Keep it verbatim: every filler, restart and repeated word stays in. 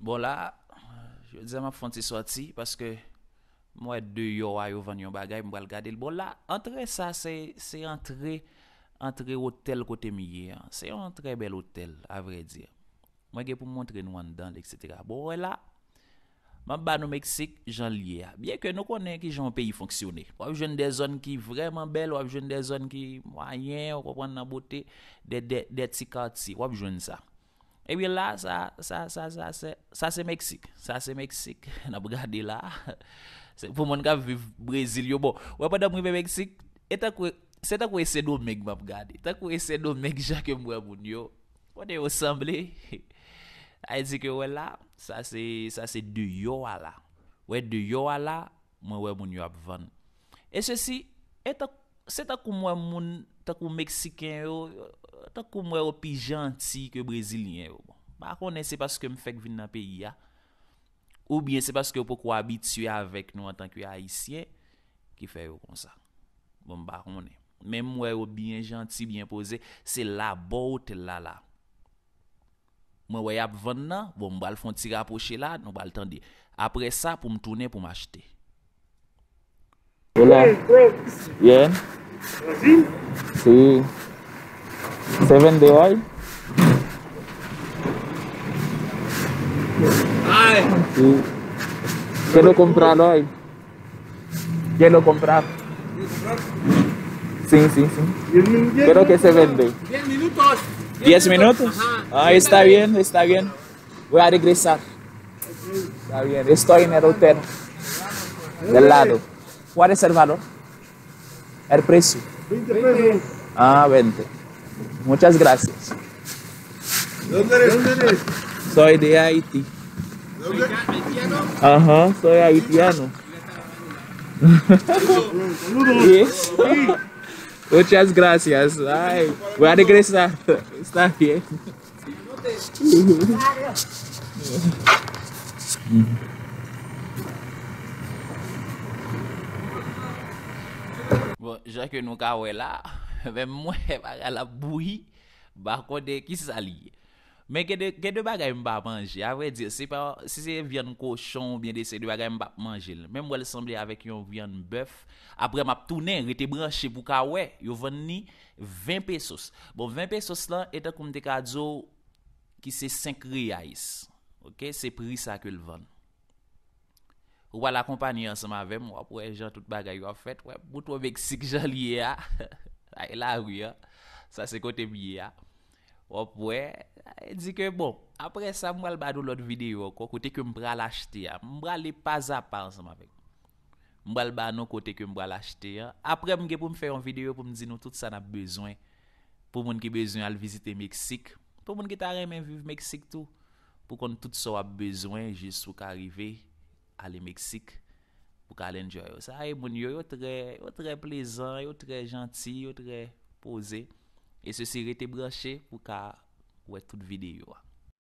Bon, la, jodi a m ap fè yon ti sòti paske m wè deyò a yo vann yon bagay, m pral gade l. Bon, la, antre sa, se, se antre, antre otèl kote m ye an. Se yon trè bèl otèl, a vrè di. Mwen gen pou m montre nou anndan l, etsetera. Bon, wè la, m ap ba nou Meksik jan l ye a. Byen ke nou konnen ki jan yon peyi fonksyone. W ap jwenn de zòn ki vrèman bèl, w ap jwenn de zòn ki mwayen, w konprann, nan bote, de, de, de ti katye, w ap jwenn sa. Ebyen la, sa, sa, sa, sa, se, sa se Meksik. Sa se Meksik. N ap gade la. Se pou moun k ap viv Brezil yo. Bon, wè, pandan m rive Meksik, e tankou, se tankou e Sendomeng m ap gade. Tankou e Sendomeng jan ke m wè moun yo. Kote yo sanble. Sa vle di ke wè la, sa se, sa se deyò a la. Wè deyò a la, mwen wè moun yo ap vann. E sesi, e tan, se tankou m wè moun, tankou Meksiken yo, tankou m wè yo pi janti ke Brezilyen yo. Bon, m pa konnen se paske m fèk vin nan peyi a, oubyen se paske yo poko abitye avèk nou antanke Ayisyen ki fè yo konsa. Bon, m pa konnen. Men m wè yo byen janti, byen poze. Se labò otèl la la. Mwen wè y ap vann nan. Bon, m pral fè yon ti rapwoche la, nou pral tande. Apre sa, pou m tounen, pou m achte. Hola. Bien. Sí. Seven de hoy. Sí. Quiero comprar hoy. Quiero comprar. Sí, sí, sí. Creo que se vende. Diez minutos. Diez minutos. Ah, está bien, está bien. Voy a regresar. Está bien. Estoy en el hotel del lado. ¿Cuál es el valor? El precio. Veinte pesos. Ah, veinte. Muchas gracias. ¿Dónde eres? ¿Dónde eres? Soy de Haití. ¿Dónde? Ajá, soy haitiano. Yes. Muchas gracias. Ay, voy a regresar. Está bien. Bon, jan ke nou ka wè la, menm mwen, bagay la bouyi, m pa konnen kisa li ye. Men gen de, gen de bagay m pa manje. A vrè di, se pa, si se vyann kochon oubyen de seri de bagay, m p ap manje l. Men m wè l sanble avèk yon vyann bèf. Apre, m ap tounen, rete branche pou w ka wè. Yo vann ni ven pesos. Bon, ven pesos lan, e tankou m te ka di w, ki se senk reais. Oke, se pri sa ke l vann. Ou pral akonpanye ansanm avè m, w ap wè jan tout bagay yo ap fèt. Wè, bout Meksik jan l ye a. Sa e lari a. Sa se kote m ye a. W ap wè, e di ke bon, apre sa, m pral ba nou lòt videyo ankò, kote ke m pral achte a. M prale pazapa ansanm avè m. M pral ba nou kote ke m pral achte a. Apre, m gen pou m fè yon videyo pou m di nou tout sa n ap bezwen. Pou moun ki bezwen al vizite Meksik. Pou moun ki ta renmen viv Meksik tou. Pou konn tout sa w ap bezwen jis pou ka rive ale Meksik. Pou ka al enjoy yo. Sa e moun yo, yo trè, yo trè plezan, yo trè janti, yo trè poze. E sesi, rete branche pou ka wè tout videyo a.